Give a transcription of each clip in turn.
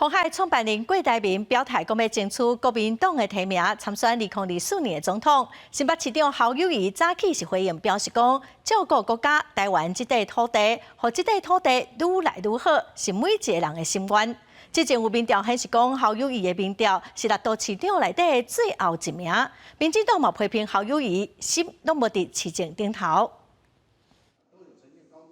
鴻海創辦人郭台銘表態講欲爭取國民黨的提名參選2024年的總統。新北市長侯友宜早起是回應表示講，照顧國家台灣這塊土地，予這塊土地愈來愈好，是每一個人的心願。之前有民調顯示講，侯友宜的民調是六都市長內底最後一名。民進黨嘛批評侯友宜心攏無佇市政頂頭。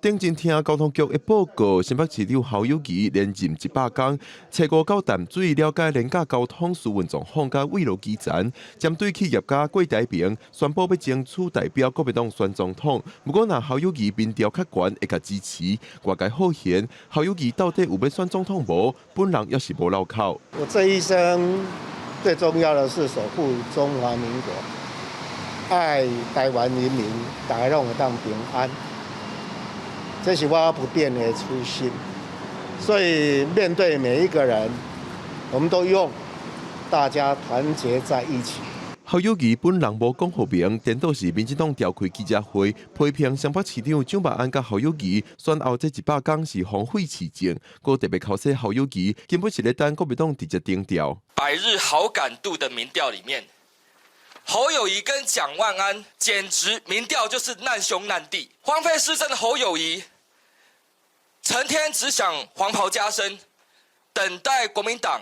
頂真聽交通局的報告，新北市長侯友宜連任100工，初五到淡水了解廉價交通營運狀況佮慰勞基層，針對企業家郭台銘宣布欲爭取代表國民黨選總統。不過，若侯友宜民調較懸，會共支持。外界好奇，侯友宜到底有欲選總統無？本人猶是無落口。我這一生最重要的是守護中華民國，愛台灣人民，大家攏會當平安。這是我不變的初心，所以面對每一個人，我們都用大家團結在一起。侯友宜本人無講予明，顛倒是民進黨召開記者會，批評新北市長蔣萬安佮侯友宜選後這100工是荒廢市政，閣特別剾洗侯友宜根本是咧等國民黨直接定調。百日好感度的民調裡面，侯友宜跟蔣萬安簡直民調就是難兄難弟，荒廢市政的侯友宜，成天只想黃袍加身，等待國民黨，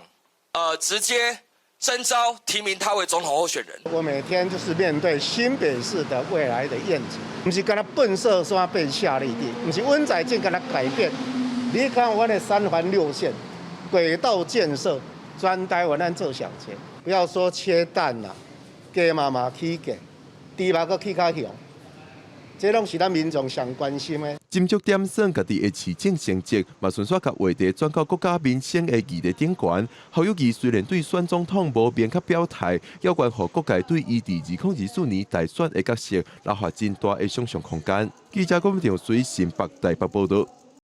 直接徵召提名他為總統候選人。我每天就是面對新北市的未來的願景，毋是干焦笨色山變夏綠地，毋是溫仔進給他改變。你看阮的三環六線軌道建設，全台灣咱做上濟，不要說切蛋啦，雞嘛嘛起價，豬肉閣起較凶。這攏是咱民眾上關心的。斟酌點算家己的市政成績，嘛順紲共話題轉到國家民生的議題頂懸。侯友宜雖然對選總統無明確表態，猶原予各界對伊佇2024年大選的角色留下真大的想像空間。記者郭文長隨新北台北報道。